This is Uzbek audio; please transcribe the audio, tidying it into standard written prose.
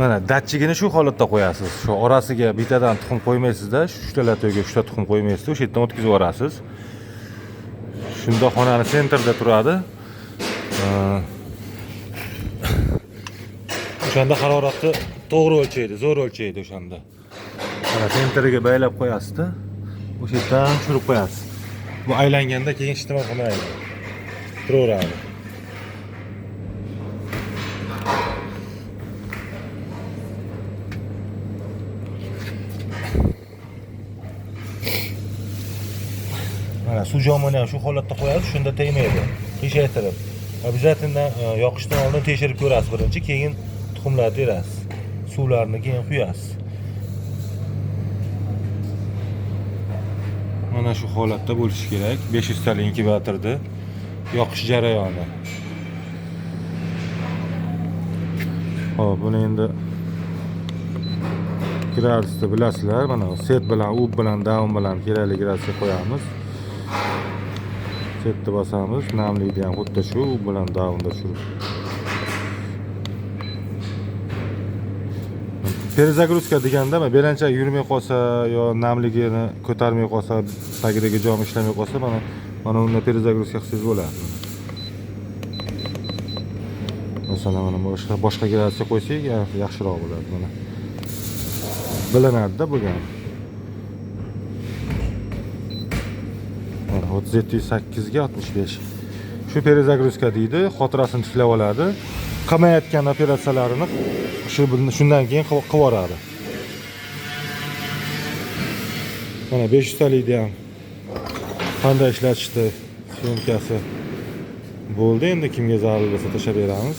Mana datchigini shu holatda qo'yasiz. Shu orasiga bittadan tuxum qo'ymaysizda, shu uchta latoga uchta tuxum qo'ymaysizda, o'sha yerdan o'tkazib yuborasiz. Shunda xonani sentrda turadi. O'shanda haroratni to'g'ri o'lchaydi, zo'r o'lchaydi o'shanda. Mana sentriga baylab qo'yasizda, o'sha yerdan tushirib qo'yasiz. Bu aylanganda keyin hech nima qilmaydi. Turaveradi. Mana suv jomini ham shu holatda qo'yasiz, shunda tegmaydi. Qiyshaytirib. Обязательно yoqishdan oldin tekshirib ko'rasiz birinchi, keyin tuxumlarni terasiz. Suvlarni keyin quyasiz. Mana shu holatda bo'lishi kerak. 500 tali inkubatorda yoqish jarayoni. Xo'p, buni endi gradusni bilasizlar. Mana set bilan, up bilan, down bilan kerakli gradusga qo'yamiz. Setni bosamiz, namlikni ham xuddi shu up bilan downda tushirib. Перезагрузка deganda mana belanchak yurmay qolsa yo namligini ko'tarmay qolsa, tagidagi jom ishlamay qolsa, mana unda перезагрузка qilsangiz bo'ladi. Masalan, mana boshqa gradusga qo'ysak, yaxshiroq bo'ladi mana. Bilinadi-da bo'lgan. Mana 37.8 ga 65. Shu перезагрузка deydi, xotirasini tiklab oladi. Qilmayotgan operatsiyalarini shundan keyin qilib yuboradi. Mana 500 talikni ham qanday ishlatishdi syomkasi bo'ldi. Endi kimga zarur bo'lsa tashlab beramiz.